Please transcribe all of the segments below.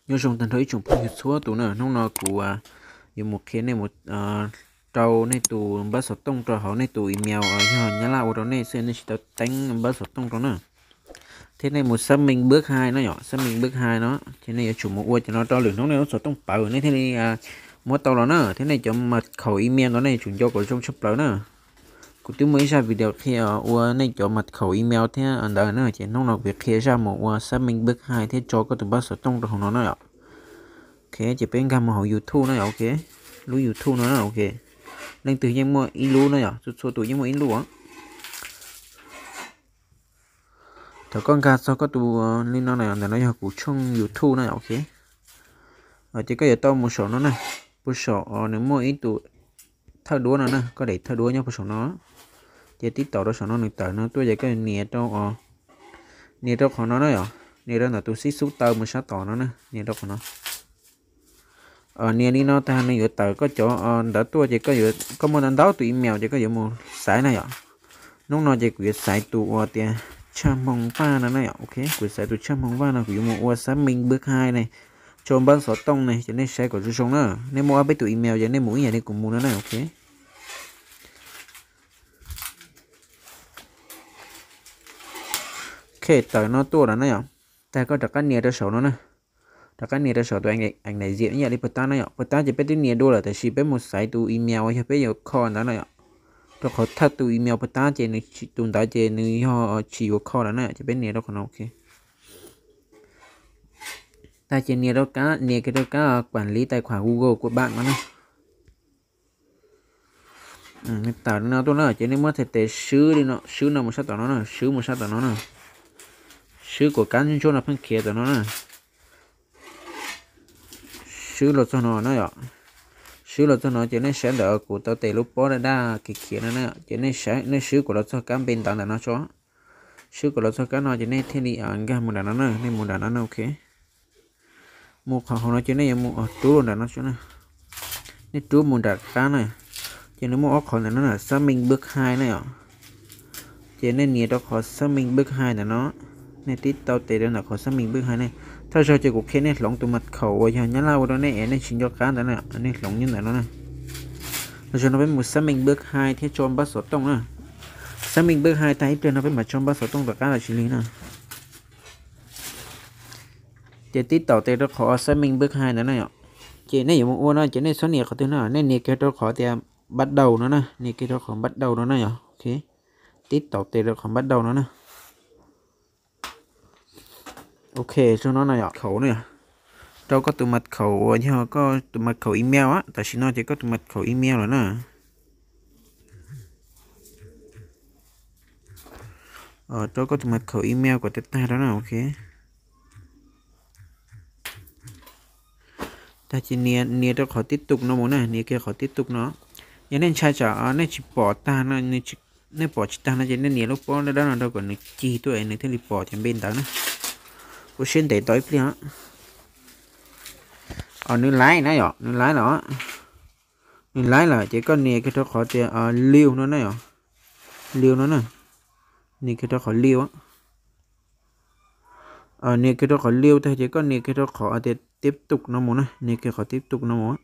Nyob zoo tag nrho ib tsoom phooj ywg txhua tus na, hnub no kuv yuav mus qhia nej mus rau nej tus npawb xov tooj rau hauv nej tus email uas yog Nyab Laj ua rau nej xwb, nej tsis tau teeb npawb xov tooj rau na. Thiab nej mus xác minh bước hai no yom, xác minh bước hai no ces nej yuav tsum mus ua cov no rau lwm hnub nej lub xov tooj pawv nej thiaj li muab tau los na. Thiab nej cov mật khẩu email no nej yuav tsum nco kom zoo tshaj plaws na. Kuv twb muaj ib zaj video qhia ua nej cov mật khẩu email thiab ntawd na, ces hnub no kuv qhia zaj mus ua xác minh bước hai thiab tso koj tus npawb xov tooj rau hauv no na yom. Ok, ces peb nkag mus hauv YouTube na yom, ok. Lub YouTube no na, ok. Leej twg yeej muaj ib lub na yom, txhua txhua tus yeej muaj ib lub. Thaum koj nkag txog koj tus li no na, ntawm no yog kuv tshooj YouTube na, ok. Ces koj yuav tau mus saum no na, puag saum nws muaj ib tus thawj duab no na, koj daim thawj duab nyob puag saum no. Ces tib taum rau saum no nws tawm no tuaj ces koj nias rau, nias rau qhov no na yom, nias rau ntawm tus xib xub taw mus sab tom no na, nias rau qhov no. Nias li no tag nws yuav tawm koj cov ntawd tuaj ces koj muaj ntau ntau tus email ces koj yuav mus xaiv na yom. Hnub no ces kuv yuav xaiv tus uas tias Tshaj Hmoo Vaj no na yom, ok. Kuv xaiv tus Tshaj Hmoo Vaj no kuv yuav mus ua xác minh bước hai ne, tso npawb xov tooj ne, ces nej saib kom zoo zoo na. Nej muaj ob peb tus email ces nej mus ib yam li kuv mus no na, ok. Ok, tawm no tuaj lawm na yom. Tag koj rov qab nias rau saum no na. Rov qab nias rau saum tus ảnh đại diện ib yam li puag ta na yom. Puag ta ces peb twb nias dua lawm tab sis peb mus xaiv tus email uas yog peb yuav kho ntawd na yom. Rau qhov thawj tus email puag ta ces nws, tus ntawd ces nws yog tsis yuav kho lawm na, ces peb nias rau qhov no, ok. Tag ces nias rau kab, nias kiag rau kab quản lý tài khoản Google của bạn no na. Tawm li no tuaj na ces nej muab tes tes swb li no, swb no mus sab tom no na, swb mus sab tom no na. Swb kuas kab ntsuab ntsuab no pheej khiav tom no na. Swb los txog no na yom. Swb los txog no ces nej saib ntawm kuv tau tes lub pob daj daj khiav khiav no na, ces nej swb kuas los txog kab npe ntawv ntawm no tso. Swb kuas los txog kab no ces nej thiaj li nkag mus nram no na, nej mus nram no na, ok. Mus qhov hauv no ces nej yuav mus rub los nram no tso na. Nej rub mus nram qab na, ces nws muaj ob qhov ntawm no na, xác minh bước hai na yom. Ces nej nias rau qhov xác minh bước hai ntawm no. Nej tib tau tes rau ntawm qhov xác minh bước hai ne. Thawj zaug ces kuv qhia nej hloov tus mật khẩu uas yog Nyab Laj ua rau nej es nej tsis nco qab ntawd na, nej hloov nyob ntawm no na. Los zaum no peb mus xác minh bước hai thiab tso npawb xov tooj na. Xác minh bước hai tag ib pliag no peb mam tso npawb xov tooj rov qab los tsis lig na. Ces tib taum tes rau qhov xác minh bước hai ntawd na yom. Ces nej yuav mus ua no ces nej txhob nias qhov twg no, nej nias kiag rau qhov tias bắt đầu no na, nias kiag rau qhov bắt đầu no na yom. Ok, tib taum tes rau qhov bắt đầu no na. Ok, zoo no na yom, khẩu na yom. Rau koj tus mật khẩu uas yog koj tus mật khẩu email á, tam sim no ces koj tus mật khẩu email lawm na. Rau koj tus mật khẩu email kom tag tag rau na, ok. Tag ces nias, nias rau qhov tiếp tục no mus na, nias kiag qhov tiếp tục no. Yog nej ntshai tsam nej tsis pom tag no, nej pom tsis tag no ces nej nias lub pob dawb dawb no rau kom nws cig tuaj es nws thiaj li pom cov npe ntawd na. Ua siab ntev tos ib pliag. Nws laiv na yom, nws laiv lawm. Nws laiv lawm ces koj nias kiag rau qhov tias lưu no na yom. Lưu no na. Nias kiag rau qhov lưu. Nias kiag rau qhov lưu tag ces koj nias kiag rau qhov tias tiếp tục no mus na, nias kiag qhov tiếp tục no mus.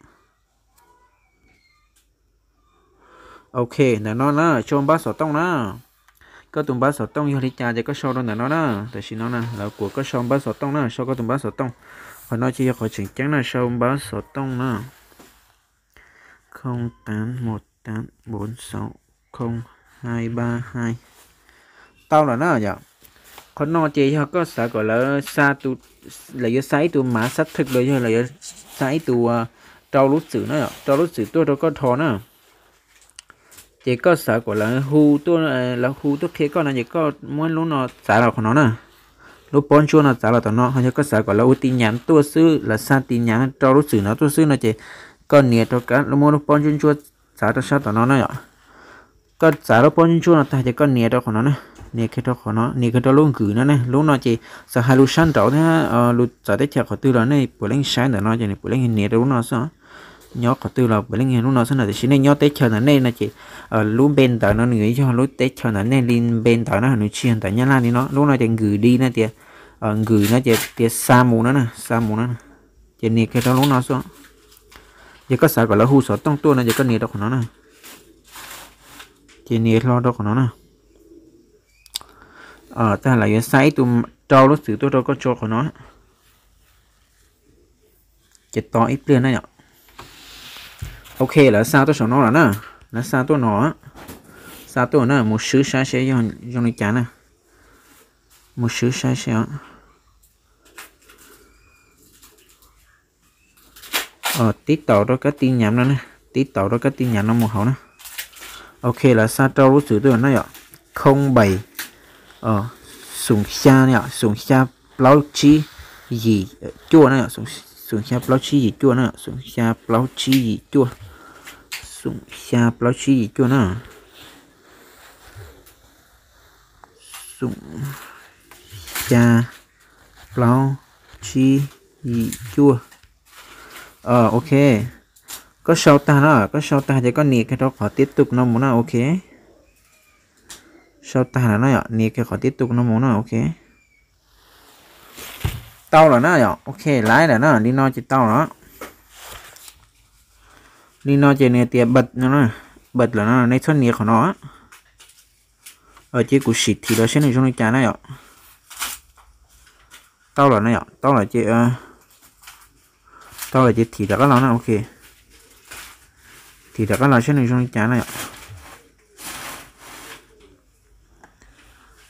Ok, ntawm no na, sau npawb xov tooj na. Koj tus npawb xov tooj yog li cas ces koj sau rau ntawm no na. Tam sim no na, lawv kuas koj sau npawb xov tooj na, sau koj tus npawb xov tooj. Qhov no ces yog qhov tseem ceeb na, sau npawb xov tooj na. Không tám một tám bốn sáu không hai ba hai. Tau lawm na yom. Qhov no ces yog koj xav kom lawv, lawv yuav xa ib tug mã xác thực los yog lawv yuav xa ib tug rau lub txwm na yom, rau lub txwm tuaj rau koj dhos na. Ces koj xav kom lawv hu tuaj, lawv hu tuaj qhia koj no ces koj muab lub no txav los qhov no na. Lub pob ntsuab no txav los tom no, ho yog koj xav kom lawv ua tin nhắn tuaj xwb, lawv xa tin nhắn rau lub txwm no tuaj xwb no ces koj nias rau kab, muab lub pob ntsuab ntsuab txav rau sab tom no na yom. Koj txav lub pob ntsuab ntsuab no tag ces koj nias rau qhov no na, nias kiag rau qhov no, nias kiag rau lub gửi no ne. Lub no ces txawm hais lus sab nraud thiab lus txawv teb chaws qhov twg los nej puav leej saib ntawm no ces nws puav leej nias rau lub no xwb. Nyob qhov twg los puav leej lub no xwb na, tiam sis nej nyob teb chaws ntawm nej no ces lub npe ntawv no nws yog lub teb chaws ntawm nej li npe ntawv na, nws tsis yog ntawv Nyab Laj li no. Lub no ces gửi đi no tias, gửi no ces tias xa mus no na, xa mus no na. Ces nias kiag rau lub no xwb. Yog koj xav kom lawv hu xov tooj tuaj no ces koj nias rau qhov no na. Ces nias hlo rau qhov no na. Tag lawv yuav xa ib tug rau lub xwm tuaj rau koj tso qhov no. Ces tos ib pliag na yom. Ok, lawv xa tuaj saum no lawm na. Lawv xa tuaj no. Xa tuaj na, mus swb saib seb zoo li cas na. Mus swb saib seb os. Tib taus rau kab tij nyav no, tib taus rau kab tij nyav no mus hauv na. Ok, lawv xa rau lub xwm tuaj na yom. Khoo npais xoom xya, xoom xya plaub tsib yim cuaj na, xoom xya plaub tsib yim cuaj na, xoom xya plaub tsib yim cuaj, xoom xya plaub tsib yim cuaj na. Xoom xya plaub tsib yim cuaj. Ok, koj sau tag na, koj sau tag ces koj nias kiag rau qhov tiếp tục no mus na. Ok, sau tag lawm na yom, nias kiag qhov tiếp tục no mus na. Ok, tau lawm na yom. Ok, laiv lawm na, li no ces tau lawm. Li no ces nws tias bật no, bật lawm no, nej txhob nias qhov no. Ces kuv sim thim los saib nws zoo li cas na yom. Tau lawm na yom, tau lawm ces, tau lawm ces thim rov qab los na. Ok, thim rov qab los saib nws zoo li cas na yom.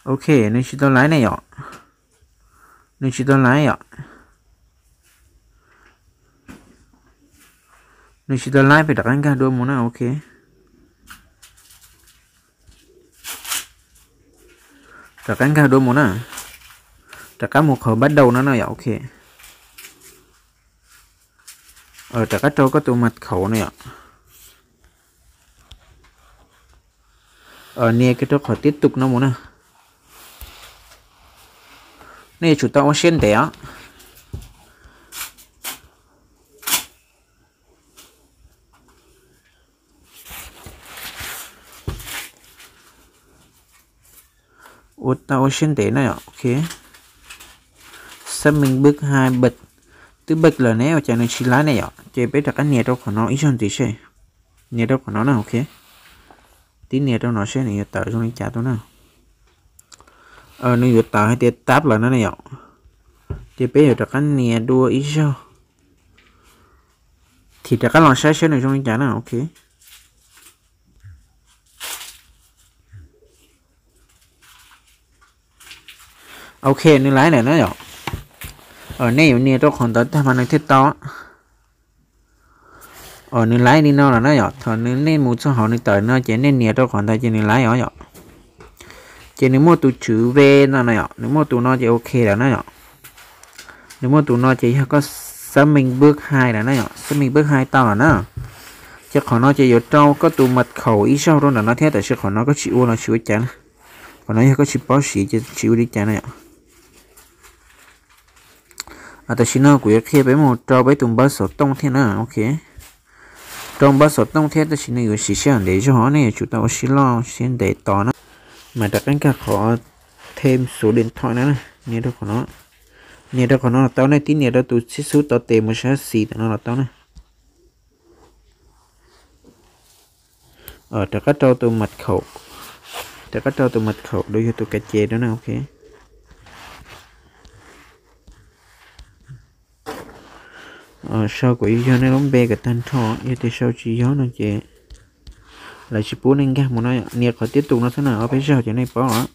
Ok, nws tsis tau laiv ne yom. Nws tsis tau laiv yom. Nws tsis tau laiv, peb rov qab nkag dua mus na. Ok, rov qab nkag dua mus na. Rov qab mus qhov bắt đầu no na yom. Ok, rov qab rau koj tus mật khẩu na yom. Nias kiag rau qhov tiếp tục no mus na. Nej yuav tsum tau ua siab ntev os. Ua tau ua siab ntev na yom. Ok, xác minh bước hai bật, twb bật lawm ne, ua cas nws tsis laiv ne yom. Ces peb rov qab nias rau qhov no ib zaug ntxiv seb. Nias rau qhov no na. Ok, tib nias rau no seb nws yuav tawm zoo li cas tuaj na. Nws yuav tawm hais tias tab lawm no ne yom. Ces peb yuav rov qab nias dua ib zaug, thim rov qab los saib seb nws zoo li cas na. Ok, ok, nws laiv lawm na yom. Nej yuav nias rau qhov ntawd tag mas nws thiaj tau. Nws laiv li no lawm na yom. Thaum nws, nej mus txog hauv nws tawm no ces nej nias rau qhov ntawd ces nws laiv os yom. Ces nws muaj tus chữ V no na yom, nws muaj tus no ces ok lawm na yom. Nws muaj tus no ces yog koj xác minh bước hai lawm na yom, xác minh bước hai tau lawm na. Ces qhov no ces yuav rau koj tus mật khẩu ib zaug rau ntawm no thiab, tab sis qhov no koj tsis ua los tsis ua cas na. Qhov no yog koj tsis paub siv ces tsis ua li cas na yom. Tam sim no kuv yuav qhia peb mus rau peb tus npawb xov tooj thiab na. Ok, rau npawb xov tooj thiab, tab sis nws yuav siv sij hawm ntev zog, nej yuav tsum tau ua siab loj siab ntev tos na. Mas rov qab nkag qhov thêm số điện thoại no, nias rau qhov no. Nias rau qhov no los tau, nej tib nias rau tus xib xub tau tes mus sab xis ntawm no los tau na. Rov qab rau tus mật khẩu, rov qab rau tus mật khẩu los yog tus kav ces rau na. Ok, sau kom yog nej lub npe kom tag nrho, yog tias sau tsis yog no ces lawv tsis pub nej nkag mus no. Nias qhov tiếp tục no xwb na, ob peb zaug ces nej paub lawm.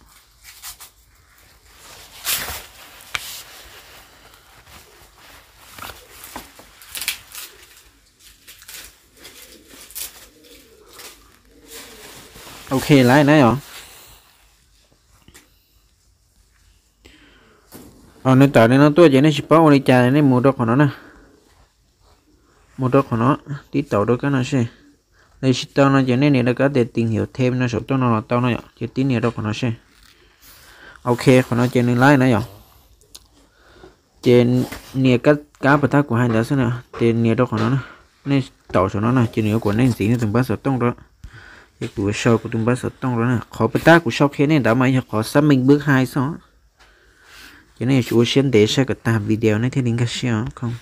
Ok, laiv na yom. Nws tawm li no tuaj ces nej tsis paub ua li cas, nej mus rau qhov no na. Mus rau qhov no, tib taus rau kab no seb. Los tsis tau no ces nej nias rau kab tias tìm hiểu thêm no saum toj no los tau no yom, ces tib nias rau qhov no seb. Ok, qhov no ces nws laiv na yom. Ces nias kab pas tab kuv hais ntawd xwb na, ces nias rau qhov no na. Nej taus saum no na ces nws yuav kom nej ntxiv nej tus npawb xov tooj rau. Ces kuv sau kuv tus npawb xov tooj rau na. Qhov pas tab kuv sau qhia nej ntawd mas yog qhov xác minh bước hai xwb. Ces nej yuav tsum ua siab ntev saib kom tag video nej thiaj li nkag siab os.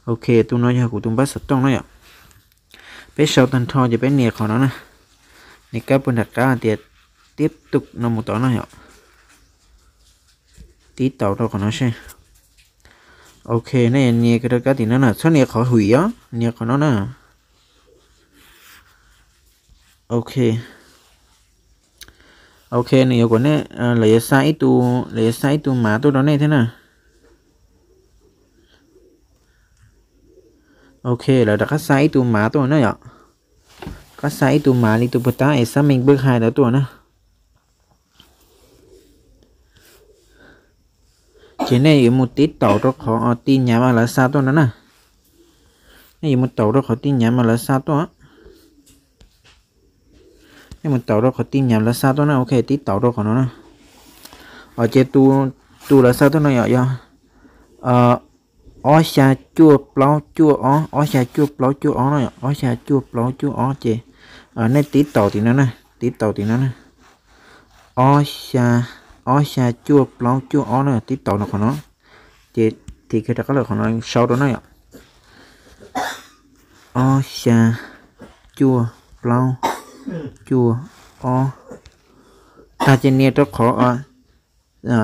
Ok, tus no yog kuv tus npawb xov tooj na yom. Peb sau tag nrho ces peb nias qhov no na. Nias kab puag nram qab hais tias tiếp tục no mus tod na yom. Tib taus rau qhov no seb. Ok, nej nias rau kab tim no na, txhob nias qhov hwm os, nias qhov no na. Ok. Ok, nws yuav kom nej, lawv yuav xa ib tug, lawv yuav xa ib tug mav tuaj rau nej thiab na. Ok, lawv rov qab xa ib tug mav tuaj na yom. Rov qab xa ib tug mav li tus puag ta es xác minh bước hai ntawd tuaj na. Ces nej yuav mus tib taus rau qhov tin nhắn mas lawv xa tuaj no na. Nej yuav mus taus rau qhov tin nhắn mas lawv xa tuaj. Nej mus taus rau qhov tin nhắn lawv xa tuaj na, ok, tib taus rau qhov no na. Ces tus, tus lawv xa tuaj no yom, yog ob xya cuaj plaub cuaj ob, ob xya cuaj plaub cuaj ob no yom, ob xya cuaj plaub cuaj ob ces nej tib taus tim no na, tib taus tim no na. Ob xya, ob xya cuaj plaub cuaj ob na, tib taus no qhov no. Ces thim kiag rov qab los qhov no sau rau na yom. Ob xya cuaj plaub cuaj ob. Tag ces nias rau qhov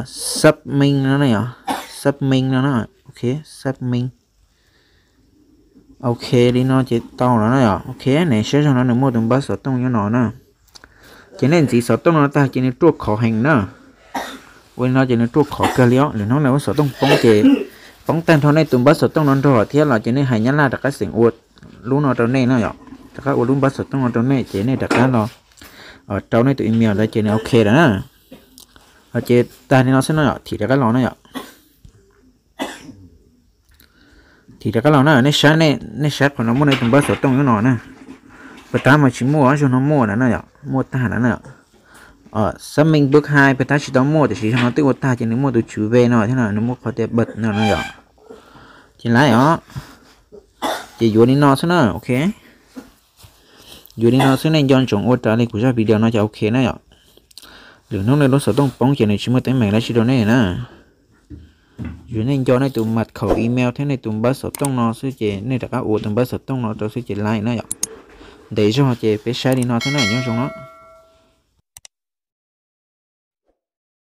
xác minh no na yom, xác minh no na, ok, xác minh. Ok, li no ces tau lawm na yom. Ok, nej saib zog no nws muaj tus npawb xov tooj nyob no na. Ces nej ntxiv xov tooj no tag ces nws ruaj khov heev na. Ua li no ces nws ruaj khov kawg li os. Lwm hnub nej lub xov tooj poob ces poob tag nrho nej tus npawb xov tooj no nrog thiab los ces nej hais Nyab Laj rov qab xeem ua lub no rau nej na yom. Rov qab ua lub npawb xov tooj no rau nej ces nej rov qab los rau nej tus email ntawd ces nws ok lawm na. Ces tag li no xwb no yom, thim rov qab los na yom. Thim rov qab los na, nej saib, nej saib qhov no muaj nej tus npawb xov tooj nyob no na. Pag tab mas tsis muaj, zaug no muaj na yom, muaj tag na na. Xác minh bước hai pag tab tsis tau muaj, tiam sis zaug no twb ua tag ces nws muaj tus chữ V no thiab no, nws muaj qhov tias bật no na yom. Ces laiv os. Ces yuav li no xwb na, ok. Yuav li no xwb, nej nco ntsoov ua raws li kuv zaj video no ces ok na yom. Lwm hnub nej lub xov tooj poob ces nws tsis muaj teeb meem dab tsi rau nej na. Yuav nej nco nej tus mật khẩu email thiab nej tus npawb xov tooj no xwb ces nej rov qab ua tus npawb xov tooj no rau xwb ces laiv na yom. Ntev zog ces peb saib li no xwb na, nyob zoo na.